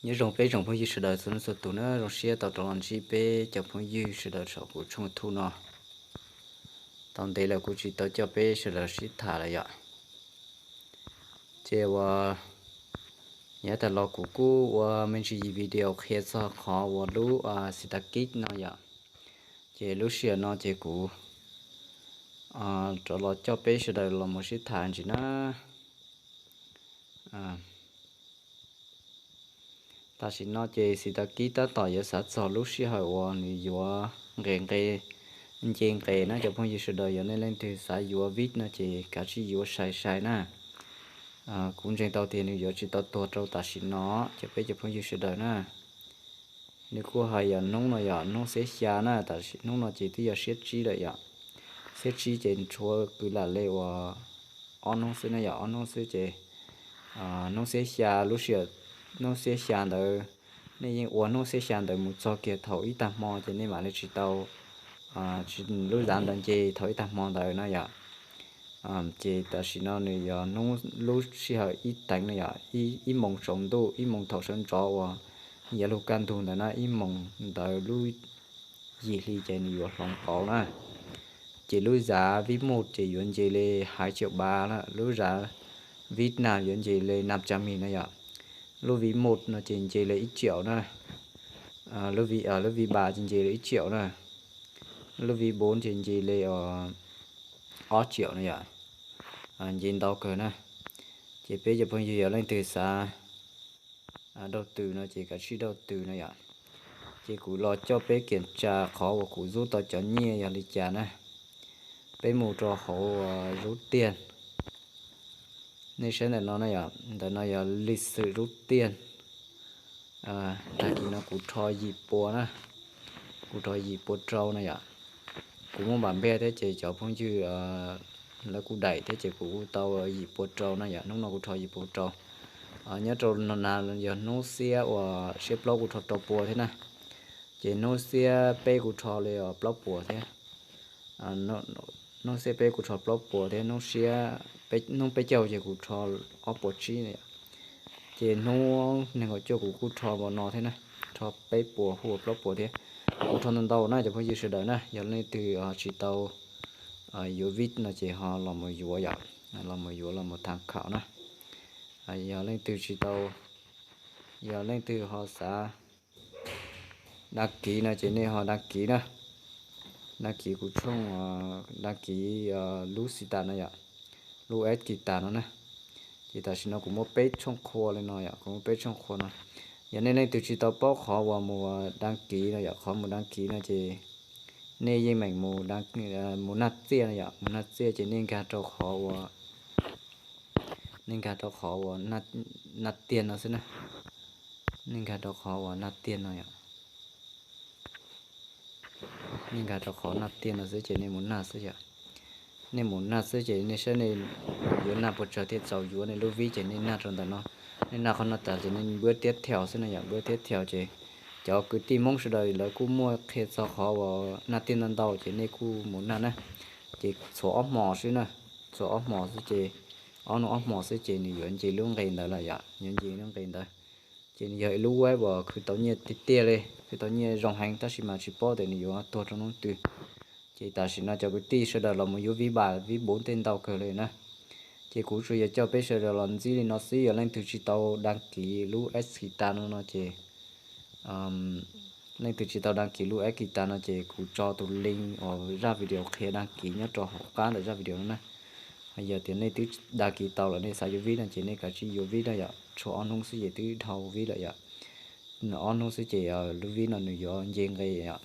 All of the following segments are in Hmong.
Nyob zoo peb tsoom phooj ywg sawv daws txhua leej txhua tus na, zoo siab tau rov los ntsib peb cov phooj ywg sawv daws saum kuv tshooj YouTube no. Tau ntev lawm kuv tsis tau coj peb sawv daws sib tham lawm yom. Ces uas yav tas los kuv kuj ua me ntsis video qhia txog qhov uas lub xis tas kib no yom. Ces lub sij hawm no ces kuv rov los coj peb sawv daws los mus sib tham ntsis na. Tam sim no ces xis tas kib tab tom yuav xav txog lub sij hawm uas nws yuav nqes nqe, nce nqes na cov phooj ywg sawv daws. Yog nej leej twg xav yuav vij no ces kav tsij yuav sai sai na. Kuv ntseeg tau tias nws yuav tsis tau tuag rau tam sim no, cov peb cov phooj ywg sawv daws na. Nws kuj hais yog hnub no yog hnub xiab xya na, tam sim hnub no ces twb yog siab tsib lawm yom. Siab tsib ces tshuav kwv lam li uas ob hnub xwb na yom, ob hnub xwb ces hnub xiab xya lub sij hawm, hnub xiab xya ntawd, nej yeej ua hnub xiab xya ntawd mus txog kiag thaum ib tag hmo ces nej mam li tsis tau, tsis lub zav ntawd nce thaum ib tag hmo ntawd na yom. Ces tam sim no nws yog hnub lub sij hawm ib teev no yom, ib moos tsaus ntuj, ib moos thaum sawv ntxov uas yav lug kaj ntug ntawd na, ib moos ntawd lub yim hli ces nws yuav hloov pauv na. Ces lub zav vij mus ces yuav nce li haiv ciam bav na, lub zav vij nam yuav nce li nam tsa mis na yom. Lub vij mus no ces nce li ib ciam na, lub vij bas ces nce li ib ciam na, lub vij npuv ces nce li ob ciam na yom. Nce ntau kawg na. Ces peb cov phooj ywg yog leej twg xav dauj tws no ces kav tsij dauj tws no yom. Ces kuv los coj peb kiam tsa qhov uas kuv zub tau cov nyiaj yog li cas na. Peb mus rau hauv zub tiag. Nej saib ntawm no na yom, ntawm no yog li xwm zub tiag. Tag kis no kuv rho yim pua na, kuv rho yim pua rau na yom. Kuv muaj npam npej thiab ces cov phooj ywg lawv kuj daim thiab ces kuv kuj tau yim pua rau na yom. Hnub no kuv rho yim pua rau. Nyob rau no na yog hnub xiab uas siab plaub kuv rho rau pua thiab na. Ces hnub xiab peb kuv rho li plaub puas thiab. Hnub xiab peb kuv rho plaub puas thiab, hnub peb caug ces kuv rho ob puas tsib na yom. Ces hnub nees nkaum cuaj kuv kuj rho npaum no thiab na, rho peb puas hu ua plaub puas thiab. Kuv rho ntau ntau na cov phooj ywg sawv daws na, yog leej twg tsis tau yuav vij no ces ho los mus yuav yom, los mus yuav los mus tham kham na. Yog leej twg tsis tau, yog leej twg ho xav đăng ký no ces nej ho đăng ký na. Đăng ký kuv tshooj, đăng ký lub xis tas no yom, lub es kis tas no na. Ces tam sim no kuv muaj peb tshooj qhua li no yom, kuv muaj peb tshooj qhua no. Yog nej leej twg tsis tau paub qhov uas mus đăng ký no yom, qhov mus đăng ký no ces nej yeej meem mus naj txiaj no yom, mus naj txiaj ces nej nkag rau qhov uas, nej nkag rau qhov uas naj tiag no xwb na. Nej nkag rau qhov uas naj tiag no yom. Nej nkag rau qhov naj tiag no xwb ces nej mus naj xwb yom. Nej mus naj xwb ces nej saib nej yuav naj puas tsawg thiaj txaus yuav nej lub vib ces nej naj rau ntawm no. Nej naj qhov no tas ces nej npuab tiab thiaus xwb no yom, npuab tiab thiaus ces cov kwv tij Hmoob sawv daws lawv kuj muaj qhia txog qhov uas naj tiag ntau ntau ces nej kuj mus naj na. Ces txhua ob hmos xwb na, txhua ob hmos xwb ces, ob hnub ob hmos xwb ces nws yuav nce lub nqe ntawd lawm yom, yuav nce lub nqe ntawd. Ces nws yog ib lub web uas khwv tau nyiaj tiag tiag li, khwv tau nyiaj zoo heev tab sis mas tsis paub tias nws yuav tuag rau hnub twg. Ces tam sim no cov kwv tij sawv daws los mus yuav vib npam vib npuv tej ntau kawg li na. Ces kuv tsuas yog coj peb sawv daws los ntxib li no xwb, yog leej twg tsis tau đăng ký lub es kis tas no no ces, leej twg tsis tau đăng ký lub es kis tas no ces kuv tso tus link uas zaj video qhia đăng ký nyob rau hauv qab ntawm zaj video no na. Yog tias nej twb đăng ký tau lawm nej xav yuav vib no ces nej kav tsij yuav vib na yom, tshuav ob hnub xwb ces twb dhau vib lawm yom. Ob hnub xwb ces lub vib no nws yuav nce nqe yom.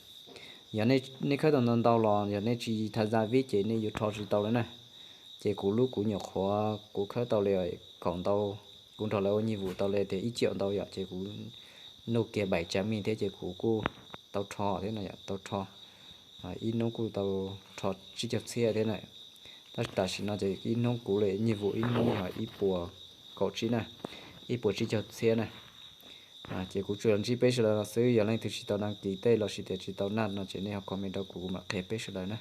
Yog nej khawb tau ntau ntau los yog nej tsis tham gia vib ces nej yuav rho tsis tau li na. Ces kuv lub kuv nyuam qhuav kuv khawb tau li kaum ntau, kuv nrog lawv ua nyiag vum tau li tias ib ciam ntau yom, ces kuv nug kiag bảy trăm nghìn thiab ces kuv kuj tau rho thiab no yom, tau rho. Ib hnub kuj tau rho tsib caug txhiab thiab na. Tab sis tam sim no ces ib hnub kuv li nyiag vum ib hnub yog ib puas kaum tsib na, ib puas tsib caug txhiab na. Ces kuv tsuas los ntsib peb sawv daws no xwb, yog leej twg tsis tau đăng ký tej lossis tias tsis tau naj no ces nej ho comment rau kuv, kuv mam qhia peb sawv daws na.